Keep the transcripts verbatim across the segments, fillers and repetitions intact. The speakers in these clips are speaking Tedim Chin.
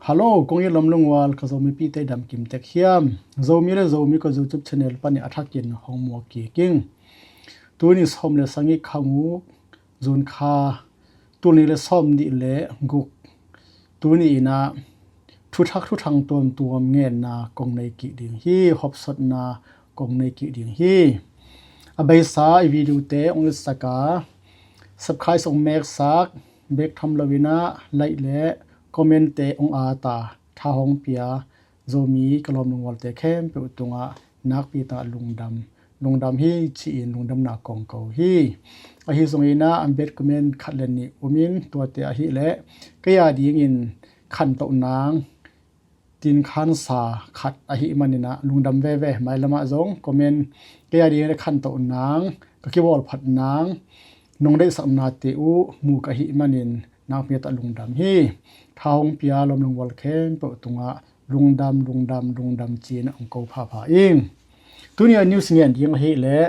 Hallo, kong it lawm lungwal ka Zomipihte damkim tek hiam? Zomi le Zomi ka YouTube channel panin a thakin hong muak kik ing. Tuni sawm le sagih kha nguk, June kha, tul nih le sawm nih le guk, tuni in ah thuthak thuthang tuamtuam ngenna kong nei kik ding hi, hopsotna kong nei kik ding hi. A beisa i video te hong itsak a, subscribe hong meksak, bek tham lo in ah like le comment te hong at a, tha hong pia Zomi ka lawm lungwalte khempeuh tungah nakpi tak lungdam, lungdam hi ci-in lungdamna kong ko hi. Ahi zongin ah a bad comment khat le nih om in, tuate ahih leh kei a dingin khantoh nang tin khansa khat ahih manin ah lungdam veve. Mailam ah zong comment kei a dingin khantoh nang, ka kibawl phat nang, nong deihsaknate uh mu ka hih manin nakpi tak lungdam hi. Tha hong pia lawm lungwal khempeuh tungah lungdam, lungdam, lungdam ci-in hong ko phapha ing. Tuni a news ngen ding ahih leh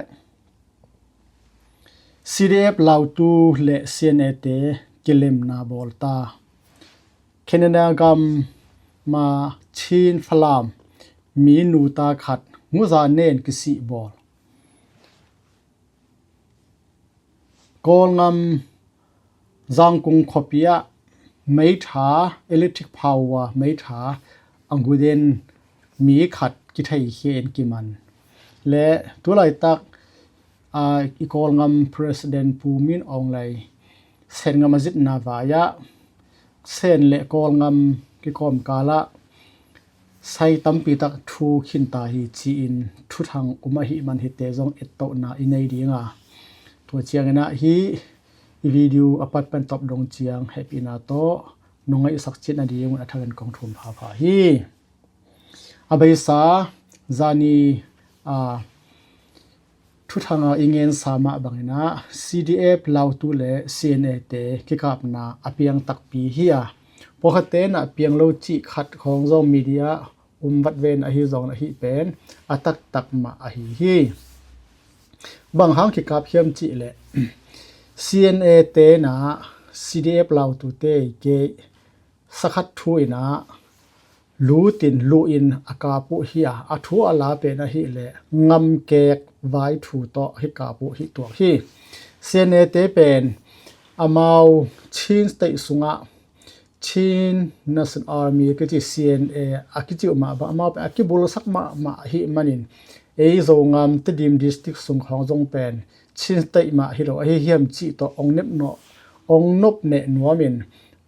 C D F Lautu le C N A te kilemna bawl ta. Canada gam ah Chin Falam mi nuta khat nguza nen kisih bawl. Kawlgam Zangkung khuapi ah meitha, electric power meitha a gu den mi khat kitheikhia in kiman. Le tulaitak, aa, i Kawlgam President Pu Min Aung Hlaing Sen gam a zitna vai ah Sen le Kawlgam kikawmkal ah sai tampi tak thu khin ta hi ci-in thuthang um ahih man hihte zong ettohna i nei ding a, tua ciangin ah hih i video a pat pan tawp dong ciang hehpihna tawh nong ngaihsak cih nading un a thakin kong thum phapha hi. A beisa zani, aa, thuthang a i ngensa mah bangin ah C D F Lautu le C N A te kikapna a piang takpi hi a, pawlkhatte in ah piang lo cih khat khawng zong media um vat ven ahi zongin ah hih pen a taktak mah ahi hi. Bang hang kikap hiam cih leh C N A te in ah C D F Lautu te i kei sakhat thu in ah lutin luh in a kap uh hi a, a thu a la pen ahih leh gamkek vai thu tawh hi kap uh hi tuak hi. C N A te pen amau Chin State sungah Chin National Army kici C N A a kici uh mah bang amau pen a kibulsak mahmah ahih manin ei Zogam Tedim District sung khawng zong pen Chin State mah hi lo ahi hiam cih tawh ong nepnawh, ong nopneh nuamin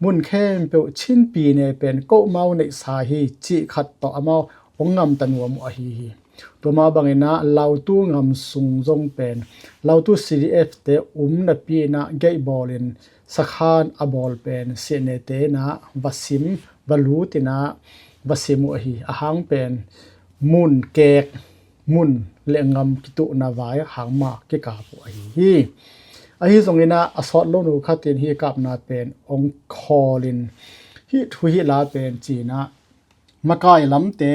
mun khempeuh Chin pi ne pen kohmau neihsa hi cih khat tawh amau ong gamta nuam uh ahi hi. Tua mah bangin ah Lautu gam sung zong pen Lautu C D F te um napi in ah geih bawlin sakhan a bawl pen C N A te in ah va sim, va lut in ah va sim uh ahi. A hang pen mun kek, mun le gam kituhna vai hang mah kikap uh ahi hi. Ahi zongin ah a sawt lo nu khat in hih kapna pen ong khawlin hih thu hih la pen ci-in ah makai lamte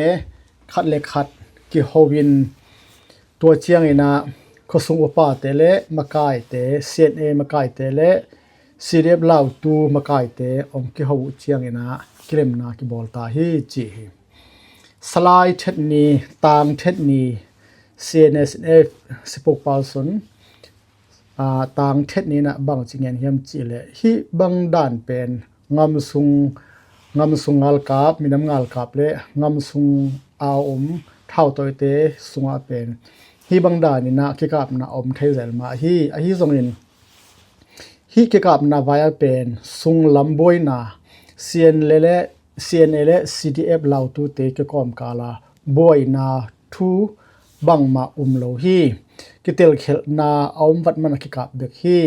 khat le khat kiho in, tua ciangin ah khuasung upate le makaite, C N A makaite le C D F Lautu makaite ong kiho uh ciangin ah kilemna kibawl ta hi ci hi. Salai Thet Ni, Tang Thet Ni, C N S F spokesperson, aa, Tang Thet Ni in ah bang ci ngen hiam cih leh hih bang dan pen gam sung, gam sung galkap, minam galkap le gam sung a om thautawite sungah pen hih bang dan in ah kikapna a om thei zel mah hi. Ahi zongin hih kikapna vai ah pen sunglam buaina, C N A le, C N A le C D F Lautu te kikawmkal a buaina thu bangmah um lo hi. Kitelkhialhna a om vat man a kikap bek hi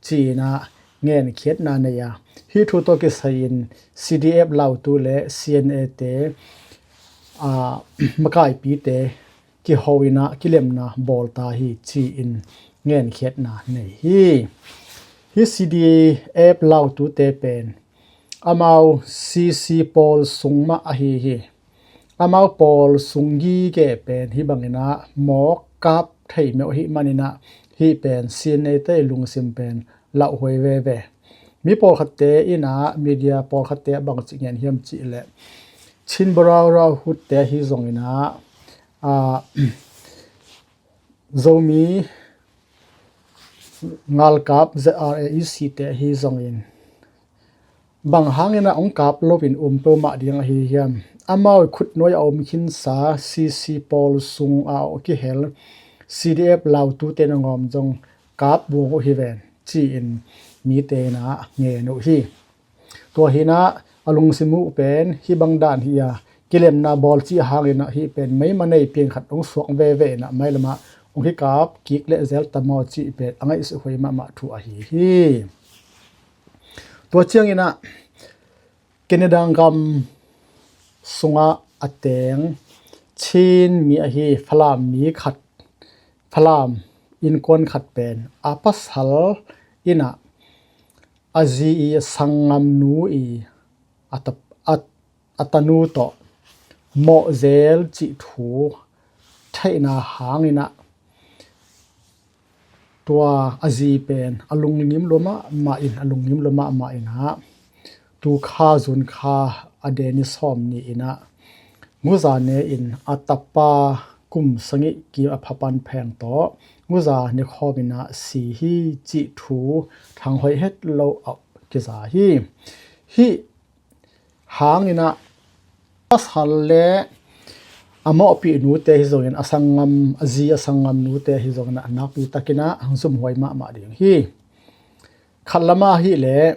ci-in ah ngenkhiatna nei a, hih thu tawh kisai-in C D F Lautu le C N A te, aa, makaipite kiho in ah kilemna bawl ta hi ci-in ngenkhiatna nei hi. Hih C D F Lautu te pen amau C C pawl sung mah ahi hi. Amau pawl sung gige pen hih bangin ah mawk kap thei meuh ahih manin ah hih pen C N A te lungsim pen lauhuai veve. Mi pawlkhatte in ah, media pawlkhatte ah bangci ngen hiam cih leh, Chin Baraho Raho Hood te ahi zongin ah, aa, Zomi ngalkap Z R A E C te ahi zongin, bang hangin ah hong kap loin um peuhmah ding ahi hiam? Amau khutnuai a om khinsa C C pawl sungah a kihel C D F Lautu te nangawn zong kap buang uh hi ven, ci-in mite in ah ngen uh hi. Tua hi in ah a lungsim uh pen hih bang dan hi a, kilemna bawl cih hangin ah hih pen meima nei pian khat hong suak veve in ah mailam ah hong kikap kik leh zel ta maw cih pen a ngaihsut huai mahmah thu ahi hi. Tua ciangin ah Canada gam sungah a teng Chin mi ahi Falam mi khat, Falam innkuan khat pen a pasal in ah a zi i a sanggamnu i a ta, a, a tanu tawh mawh zel cih thu theihna hangin ah tua a zi pen a lungngim lua mahmah in, a lungngim lua mahmah in ah, tu kha June kha a deni sawm ni in ah, Nguza ne in a tapa kum sagih kim a phapan pheng tawh Nguza ne khawm in ah si hi cih thu thang hoih het lo a kiza hi. Hih hangin ah pasal le a mawhpih nute hi zongin, a sanggam, a zi a sanggam nute hi zongin ah a nakpi takin ah hong zumhuai mahmah ding hi. Khat lamah ahih leh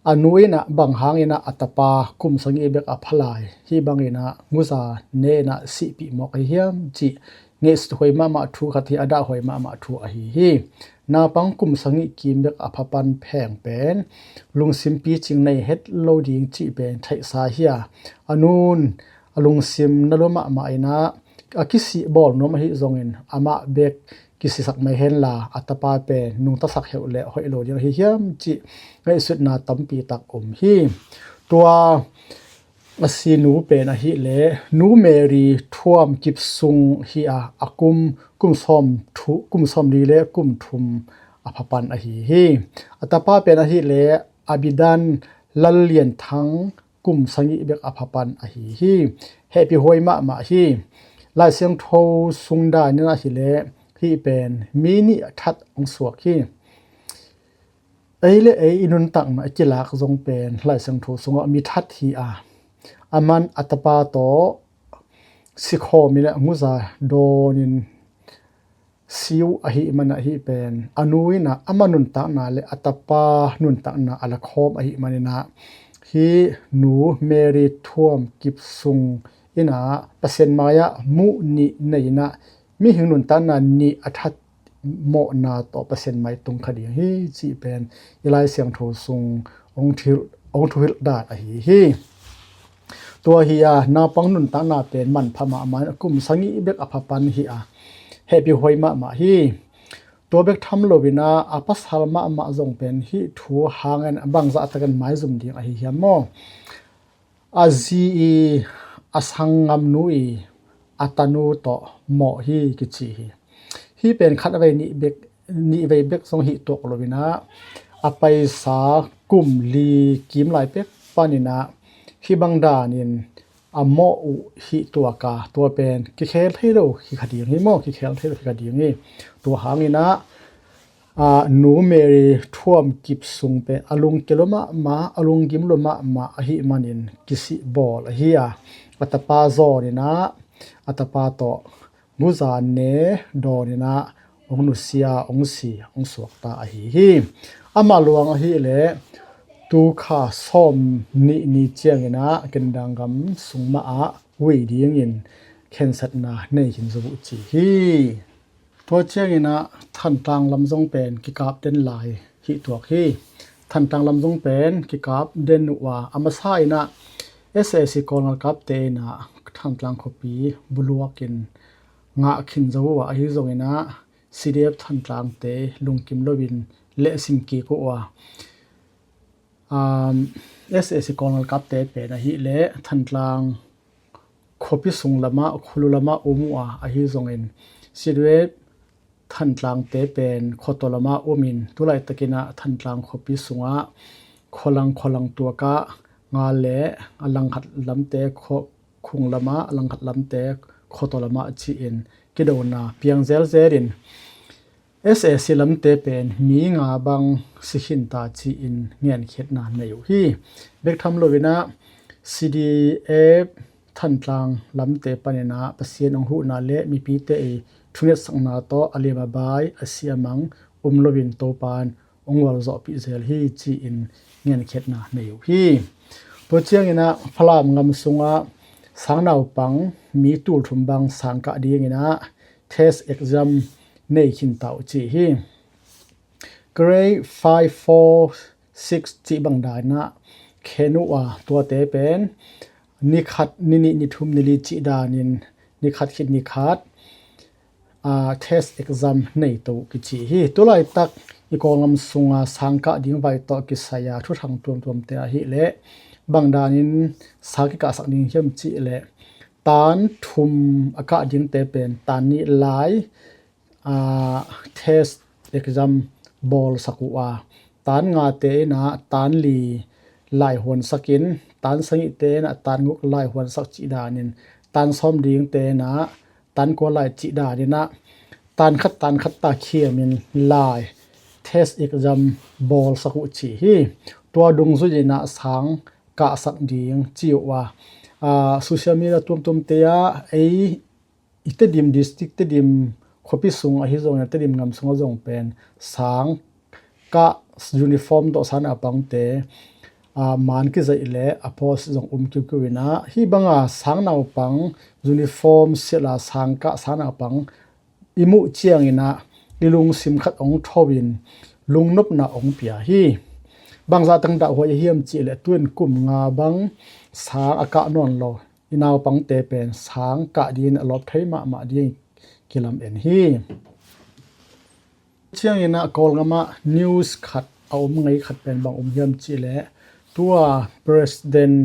a nu in ah bang hangin ah a tapa kum sagih bek a phalai, hih bangin ah Nguza ne in ah sihpih mawk ahi hiam cih ngaihsut huai mahmah thu khat hi, a dah huai mahmah thu ahi hi. Naupang kum sagih kim bek a phapan pheng pen lungsim picing nei het lo ding cih pen theihsa hi a, a nun a lungsim na lua mahmah in ah a kisih bawl nuam ahi zongin amah bek kisisak mai henla a tapa pen nungtasak heuh leh hoih lo ding ahi hiam cih ngaihsutna tampi tak om hi. Tua a sinu pen ahih leh Nu Mary Thuam Kip Sung hi a, a kum, kum sawm thu, kum sawm li le kum thum a phapan ahi hi. A tapa pen ahih leh Abidan Lallianthang kum sagih bek a phapan ahi hi. Hehpih huai mahmah hi. Lai Siangtho sung dan in ahih leh hih pen mi nih a that hong suak hi. Ei le ei i nuntakna i kilak zong pen Lai Siangtho sungah mi that hi a, a man a tapa tawh sikhawm in ah Nguza dawnin si uh ahih man ah hih pen a nu in ah ama nuntakna le a tapa nuntakna a lakhawm ahih manin ah hih Nu Mary Thuam Kip Sung in ah Pasian mai-ah muh nih nei in ah mihing nuntakna nih a that mawhna tawh Pasian mai tung kha ding hi cih pen i Lai Siangtho sung hong thuhilh, hong thuhilh dan ahi hi. Tua hi a, naupang nuntakna pen manpha mahmah in a kum sagih bek a phapan hi a, hehpih huai mahmah hi. Tua bek tham loin ah a pasal mahmah zong pen hih thu hangin bangzah takin maizum ding ahi hiam maw? A zi i a sanggamnu i a tanu tawh mawh hi kici hi. Hih pen khat vei nih bek, nih vei bek zong hi tuak loin ah a paisa kum li kim lai pek panin ah hih bang danin a mawh uh hi tuak a, tua pen kikhel thei lo hi kha ding hi maw, kikhel thei lo hi kha ding hi. Tua hangin ah a, Nu Mary Thuam Kip Sung pen a lungkia lua mahmah, a lunggim lua mahmah ahih manin kisih bawl ahi a, a tapa zawnin ah a tapa tawh Nguza ne dawnin ah hong nusia, hong si, hong suakta ahi hi. Ama luang ahih leh tu kha sawm nih ni ciangin ah Canada gam sung mah ah ui dingin khensatna nei khin zo uh ci hi. Tua ciangin ah Thantlang lam zong pen kikap den lai hi tuak hi. Thantlang lam zong pen kikap den uh a, a masa in ah S A C Kawl ngalkapte in ah Thantlang khuapi buluakin ngah khin zo uh a, ahi zongin ah C D F Thantlangte lungkim loin lehsim kik uh a, um, S A C Kawl ngalkapte pen ahih leh Thantlang khuapi sung lamah, khulu lamah um uh a, ahi zongin C D F Thantlangte pen khuatua lamah umin, tulaitakin ah Thantlang khuapi sungah khualang khualang tuakah nga le a langkhat lamte khua khung lamah, a langkhat lamte khuataw lamah ci-in kidona piang zelzel in S A C lamte pen mi nga bang si khin ta ci-in ngenkhiatna nei uh hi. Bek tham loinah C D F Thantlang lamte paninah Pasian hong huhna le mipite i thungetsakna tawh a liam a bai a siamang um loin Topan hong ualzawhpih zel hi ci-in ngenkhiatna nei uh hi. Tua cianginah Falam ngam sungah sangnaupang mi tulthum bang sangkah dinginah test exam nei khin ta uh ci hi. Grade five, four, six cih bang daninah khen uh a, tuate pen nikhat, ninih, nithum, nili cih danin nikhat khit nikhat test exam nei to kici hi. Tulaitak i Kawlngam sunga sangkah ding vai tawh kisai a thuthang tuamtuamte ahileh bang danin sang kikahsak ding hiam cihleh tan thum a kah dingte pen tan nih lai test exam bawlsak uh a, tan ngate inah tan li lai huansakin, tan sagihte inah tan guk lai huansak cih danin, tan sawm dingte inah tan kua lai cih daninah tan khat tan khat ta khiamin lai test exam bawlsak uh ci hi. Tua dungzui inah sang kahsak ding ci uh a, social media tuamtuamte ah ei i Tedim district, Tedim khuapi sung ahi zongin, Tedim ngam sungah zong pen sang kah uniform tawh sangnaupangte man kizaih le a post zong um kiukiu inah hih banga sangnaupang uniform silh a sang kah sangnaupang i muh cianginah i lungsim khat hong tho in lungnopna hong pia hi. Bangzah tangdah huai a hiam cihleh tuin kum nga bang sang a kah nawn lo i naupangte pen sang kah dingin a lawp thei mahmah ding kilam en hi. Cianginah Kawlngamah news khat a om ngei khat pen bang om hiam cihleh tua president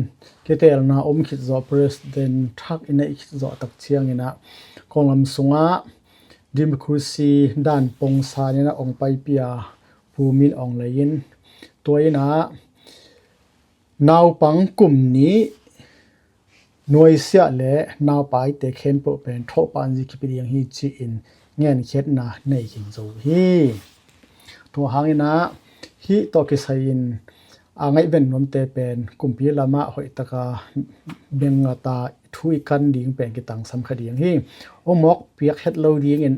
kitelna om khit zawh, president thak i neih khit zawh tak cianginah Kawlngam sungah democracy dan pongsan inah ong paipia Pu Min Aung Hlaing in tua inah naupang kum nih nuaisiah le naupaite khempeuh pen thohpanzi kipia ding hi ci-in ngenkhiatna nei khin zo hi. Tua hanginah hih tawh kisai-in a ngaihven nuamte pen kumpi lamah hoihtaka bengngata thu i kan ding pen kitangsam kha ding hi. Hong mawk piak het lo dingin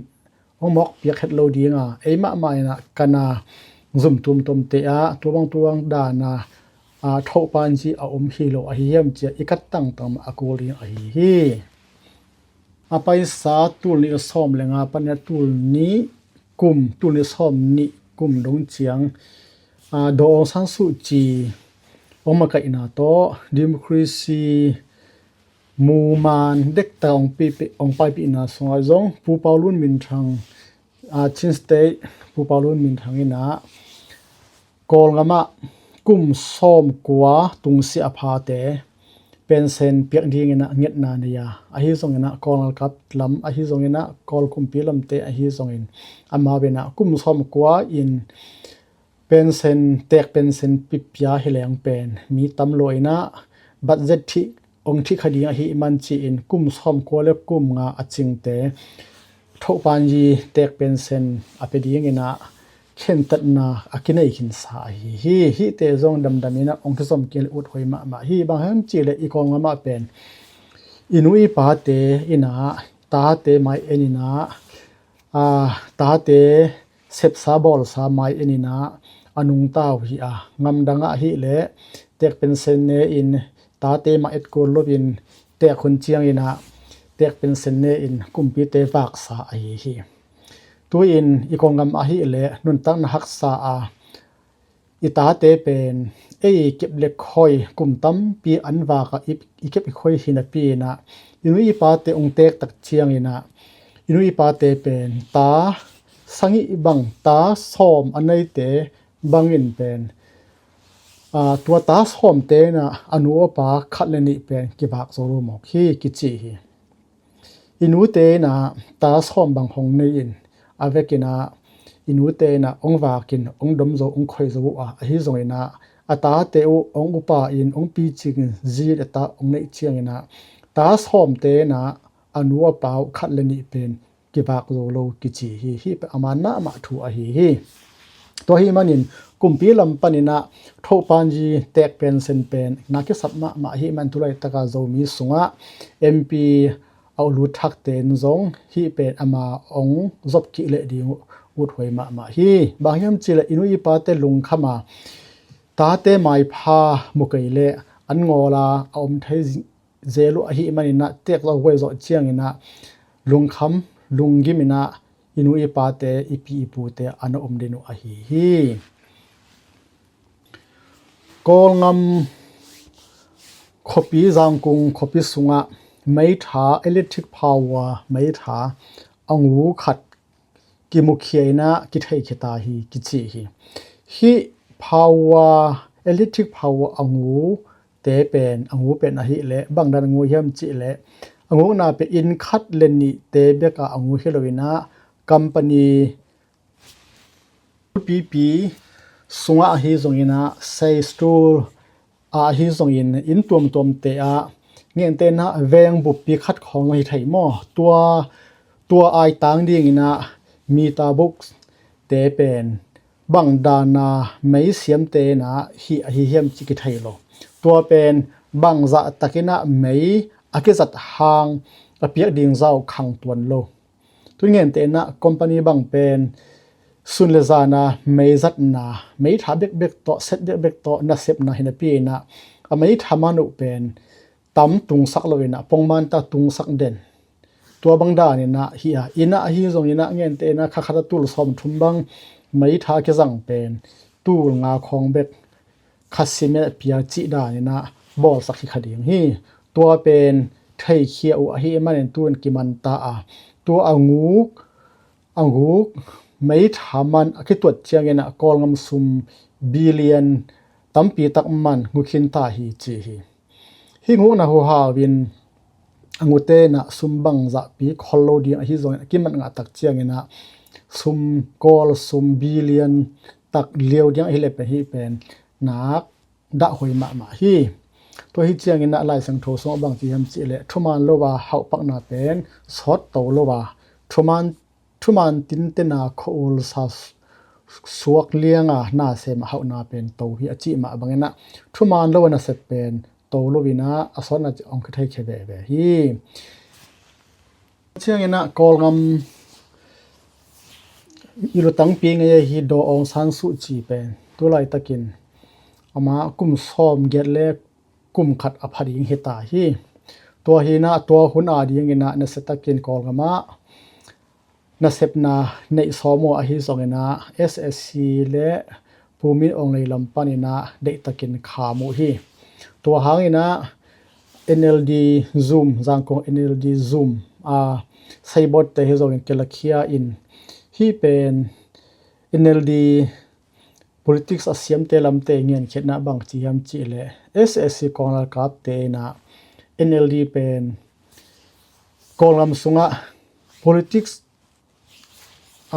hong mawk piak het lo dinga ei mahmah inah kana zum tuamtuamte ah tua bang tua bang dana thohpanzi a om hi lo ahi hiam cia i kat tangtang mah a kul ding ahi hi. A paisa tul nih sawm le nga panin tul nih kum, tul nih sawm nih kum dong ciang Daw Aung San Suu Kyi hong makaihna tawh democracy muman dektak hong paipihna sungah zong Pu Pau Lun Min Thang, Chin State Pu Pau Lun Min Thang inah Kawlngamah kum sawmkua tungsiah a phate pension piak dinginah ngetna nei a, ahi zonginah Kawl ngalkap lam ahi zonginah Kawl kumpi lamte ahi zongin amau inah kum sawmkua in pension, teek pension pipia hi leng pen mi tam lo inah budget thih hong thih kha ding ahih man ci-in kum sawmkua le kum nga a cingte thohpanzi teek pension a pia dinginah khentatna a kinei khinsa ahi hi. Hihte zong damdam inah hong kizom kik le ut huai mahmah hi. Bang hiam cihleh i Kawlngamah pen i nu i pate inah tate mai en inah tate sepsa bawlsa mai en inah a nungta uh hi a, ngamdang ah hileh teek pension ne in tate mah et kul loin teek hun cianginah teek pension ne in kumpite vaksa ahi hi. Tu-in i Kawlngam ahileh nuntakna haksa a i tate pen ei kep le khoi kum tampi an vakah i kep i khoi hi napi inah i nu i pate hong teek tak cianginah i nu i pate pen ta sagih bang ta sawm a neite bangin pen tua ta sawmte inah a nu a pa khat le nih pen kivak zo lo mawk hi kici hi. I nute inah ta sawm bang hong nei in a vekinah i nute inah hong vakin hong dom zo hong khoi zo uh a, ahi zonginah a tate uh hong upa in hong picing zi le ta hong neih ciangin ah ta sawmte in ah a nu a pa uh khat le nih pen kivak zo lo kici hi. Hih pen a man mahmah thu ahi hi. Tua ahih manin kumpi lam panin ah Thohpanzi tek pen sen pen na kisap mahmah ahih man tu laitaka Zomi sungah M P a lut thakte in zong hih pen ama hong zop kik leh ding uh uthuai mahmah hi. Bang hiam cihleh i nu i pate lungkham a tate maipha mu kei leh an ngawl a a om thei zel uh ahih manin ah tek zawh huai zawh ciangin ah lungkham lunggim in ah i nu i pate, i pi i pute a na om den uh ahi hi. Kawlngam khuapi, Zangkung khuapi sungah meitha, electric power meitha a ngu khat kimukhia in ah kitheikhia ta hi kici hi. Hih power, electric power a ngute pen, a ngu pen ahih leh bangdan a ngu hiam cihleh a ngukna pen inn khat le nihte bekah a ngu hi lo in ah company pipi sungah ahi zongin ah, sei stool ah ahi zongin inn tuamtuamte ah, gentehna veng buppi khat khawng hi thei maw? Tua, tua aitang dingin ah meter box te pen bangdan a mei siamte in ah hih ahi hiam cih kithei lo. Tua pen bangzah takin ah mei a kizat hang a piak ding zah uh khang tuan lo. Tu gentehna company bang pen sun le zan a mei zatna, meitha bekbek tawh, set bekbek tawh nasepna hi napi in ah a meitha man uh pen tam tungsak lo in ah pongman ta tungsak den. Tua bangdan in ah hih a, inn ah ahi zongin ah gentehna kha khat a tul sawmthum bang meitha kizang pen tul nga khawng bek kha cement a pia cih dan in ah bawlsak hi kha ding hi. Tua pen theikhia uh ahih manin tu in kiman ta a, tua a nguk, a nguk meitha man a kituat ciangin ah Kawlngam sum billion tampi tak man ngu khin ta hi ci hi. Hih ngukna huhau in a ngute in ah sum bangzah pi khol lo ding ahi zongin a kimat ngah tak ciangin ah sum, Kawl sum billion tak liau ding ahi leh pen hih pen nak dahhuai mahmah hi. Tua hi ciangin ah Lai Siangtho sungah bang ci hiam cihleh thuman lo a hauhpakna pen sawt to lo a, thuman, thuman tintena khua-ul sa suak lianga nasem a hauhna pen to hi a cih mah bangin ah thuman lo a nasep pen to lo in ah a sawtna cih hong kitheikhia veve hi. Ciangin ah Kawlngam i lutangpi ngei ahi Daw Aung San Suu Kyi pen tu laitakin ama kum sawm giat le kum khat a pha ding hi ta hi. Tua hi in ah tua hun a dingin ah nasiatakin Kawlngam ah nasepna neih sawm uh ahi zongin ah S A C le Pu Min Aung Hlaing lam panin ah deihtakin kham uh hi. Tua hangin ah N L D zum, Zangkong N L D zum a seibawtte hi zongin kilakhia in hih pen N L D politics a siamte lamte ngenkhiatna bang ci hiam cihleh S A C kawng lalkapte in ah N L D pen Kawlngam sungah politics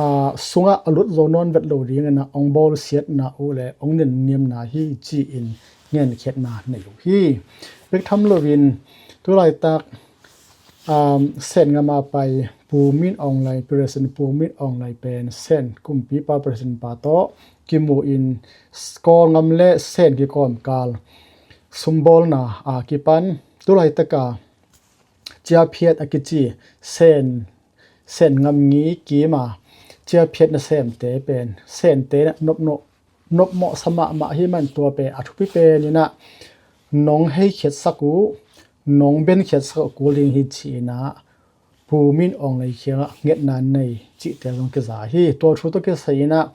a sungah a lut zo nawn vet lo dingin ah hong bawlsiatna uh le hong nenniamna hi ci-in ngenkhiatna nei uh hi. Bek tham loin tu laitak um, Sen ngam a pai Pu Min Aung Hlaing, President Pu Min Aung Hlaing pen Sen kumpipa President pa tawh kimu in Kawlngam le Sen kikawmkal sumbawlna a kipan tu laitaka ciaphiat a kici Sen, Sen ngam ngi kim a ciaphiat nasemte pen Sente nopnop nopmawhsa mahmah hi man tua pen a thupi pen in ah nong heikhiatsak uh, nong benkhiatsak uh kul ding hi ci-in ah Pu Min Aung Hlaing kiangah ngetna nei cihte zong kiza hi. Tua thu tawh kisai in ah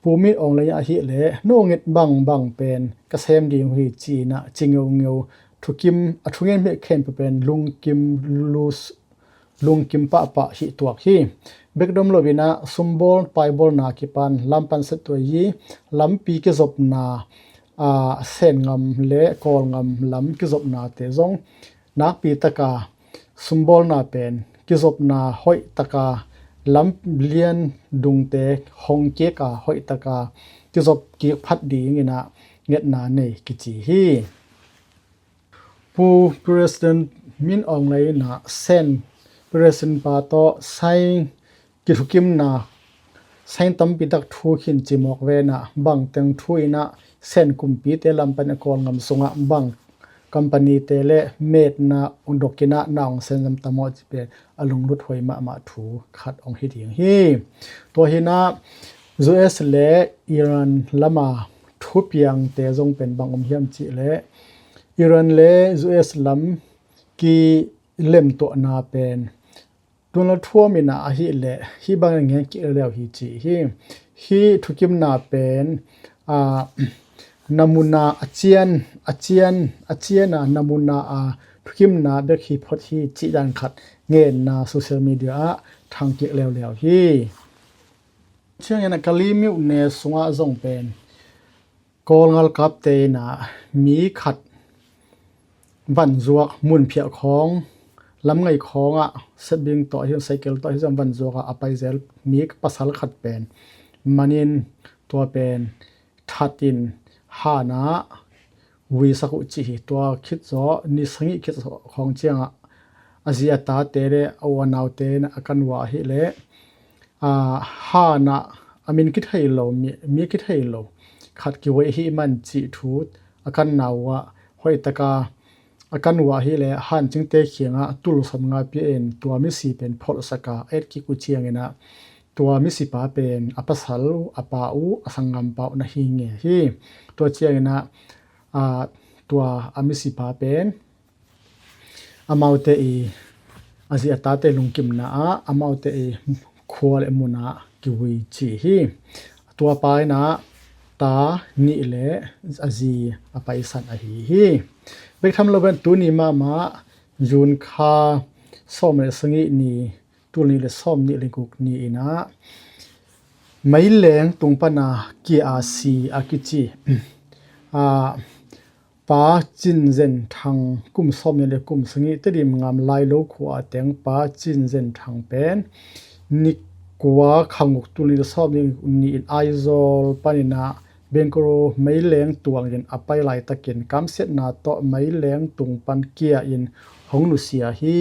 Pu Min Aung Hlaing ahih leh no nget bangbang pen ka sem ding uh hi ci-in ah ci ngeungeu, thukim a thungen hmeh khempeuh pen lungkim lus lungkim pahpah hih tuak hi. Bek dom loin ah sumbawl paibawlna kipan lampan settuai hi. Lampi kizopna, a, Sen ngam le Kawl ngam lam kizopnate zong nakpi taka sumbawlna pen kizopna hoih taka lam lian dungte hong kik a hoih taka kizop kik phat dingin ah ngetna nei kici hi. Pu President Min Aung Hlaing in ah Sen President pa tawh sign kithukimna sign tampi tak thu khin cimawk ve in ah bangteng thu in ah Sen kumpite lam pan a Kawlgam sungah bang company te le metna ung dok in ah na ung sen zam tam aw ci pen a lunglut huai mahmah thu khat ong hi ding hi. Tua hi in ah U S le Iran lama thupiangte zong pen bang om hiam cih leh Iran le U S lam kilemtuahna pen tun la thuam in ah ahih leh hih bang in ngen kik leuleu hi ci hi. Hih thukimna pen a namuna a cian a cian a cian a namuna a thukimna bek hi phot hi cih dan khat ngenna social media ah thang kik leuleu hi. Ciangin a Kali myone sungah zong pen Kawl ngalkapte in ah mi khat vanzuak mun phiah khawng lamngai khawngah setbing tawh hi cycle tawh hi zong vanzuak ah a paizel mi pasal khat pen manin tua pen thatin hanah vuisak uh cih hi. Tua khit zawh ni sagih khit khawng ciangah a zi a tate le a u a naute in a kan vua ahih leh hanah a min kithei lo mi kithei lo khat kivui ahih man cih thu a kan nau ah hoihtaka a kan vua ahih leh hancingte khiangah tul sawm nga pia in tua misi pen pholhsak a et kik uh ciangin ah tua misipa pen a pasal uh a pa uh a sanggampa uh na hi nge hi. Tua ciangin ah tua a misipa pen amaute i a zi a tate lungkimna ah amaute i khua le munah kivui ci hi. Tua pa in ah ta nih le a zi a paisan ahi hi. Bek tham lo pen tuni mahmah June kha sawm le sagih ni tul nih le sawm nih le guk ni in ah Meileng tung pana kia a si a kici a Pa Cin Zen Thang kum sawm nih le kum sagih Tedim ngam Lailo khua a teng Pa Cin Zen Thang pen ni kua kha nguk tul nih le sawm nih le guk ni in Aizawl panin ah Bengkulu Meileng tuangin a pai laitakin kamsiatna tawh Meileng tung pan kia in hong nusia hi.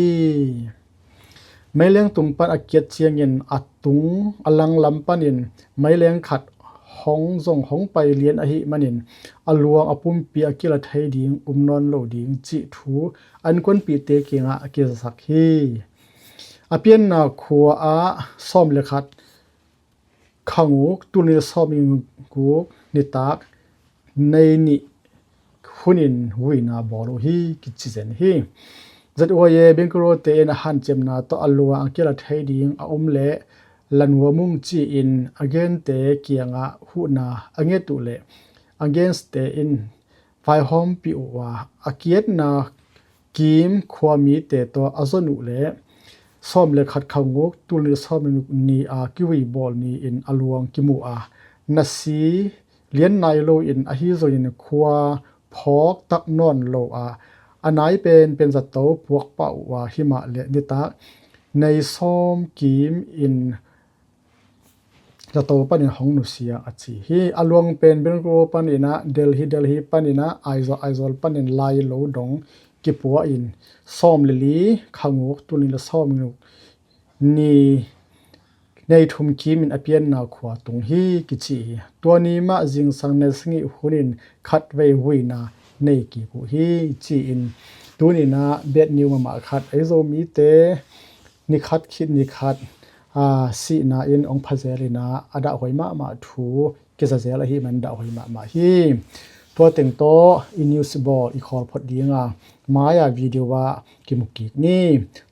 Meileng tung pan a kiat ciangin a tung a langlam panin meileng khat hong zong hong pai lian ahih manin a luang a pumpi a kila thei ding um nawn lo ding cih thu a innkuanpihte kiangah a kizasak hi. A pianna khua ah sawm le khat kha nguk tul nih le sawm nih le guk nitak nei nih hunin vuina bawl uh hi kici zen hi. Z Y A Bengkulu te in a hanciamna tawh a luang a kila thei ding a um leh la nuam ung ci-in a gente kiangah huhna a nget uh leh a gente in vaihawmpih uh a a kiatna kim khuamite tawh a zon uh leh sawm le khat kha nguk tul nih sawm nih a kivui bawl ni-in a luang kimu a na si lian nai loin ahi zongin khua phawk tak nawn lo a a nai penpen zato puak pah uh a himah le nitak nei sawm kim in zato panin hong nusia a ci hi. A luang pen Bengkulu paninah Delhi, Delhi paninah Aizawl, Aizawl panin Lailo dong kipua in sawm le li kha nguk tul nih le sawm nguk ni nei thum kimin a pianna khua tung hi kici hi. Tua ni mah zingsang nei sagih hunin khatvei vuina nei kik uh hi ci-in tuninah bad news mahmah khat ei Zomite nikhat khit nikhat sihna in hong phazel inah a dahhuai mahmah thu kizazel ahih man dahhuai mahmah hi. Tua teng tawh i news bawl i khawl phot dinga mai-a video ah kimu kik ni.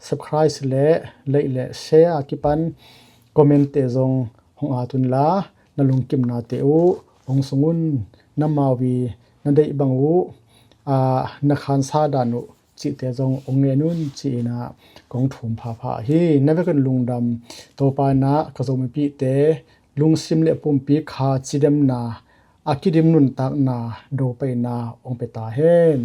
Subscribe le like le share a kipan comment te zong hong at unla na lungkimnate uh hong sung un. Na mau i na deih bang uh na khansa dan uh cihte zong hong ngen un ci-inah kong thum phapha hi. Na vekin lungdam. Topa inah ka Zomipihte lungsim le pumpi kha cidemna a kidim nuntakna dopaina hong pe ta hen.